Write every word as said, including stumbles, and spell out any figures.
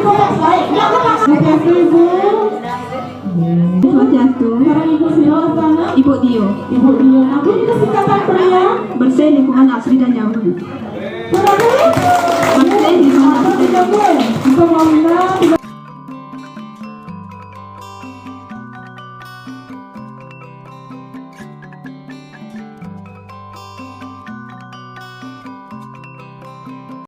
Terima kasih, Bu. Swastiastu. Sekarang Ibu sudah sana. Ibu Tio. Ibu Tio. Nah, Bu, kita singkatan pria. Bersih lingkungan asri dan jauh. Sudah, Bu? Bersih lingkungan asri dan jauh. Untuk mau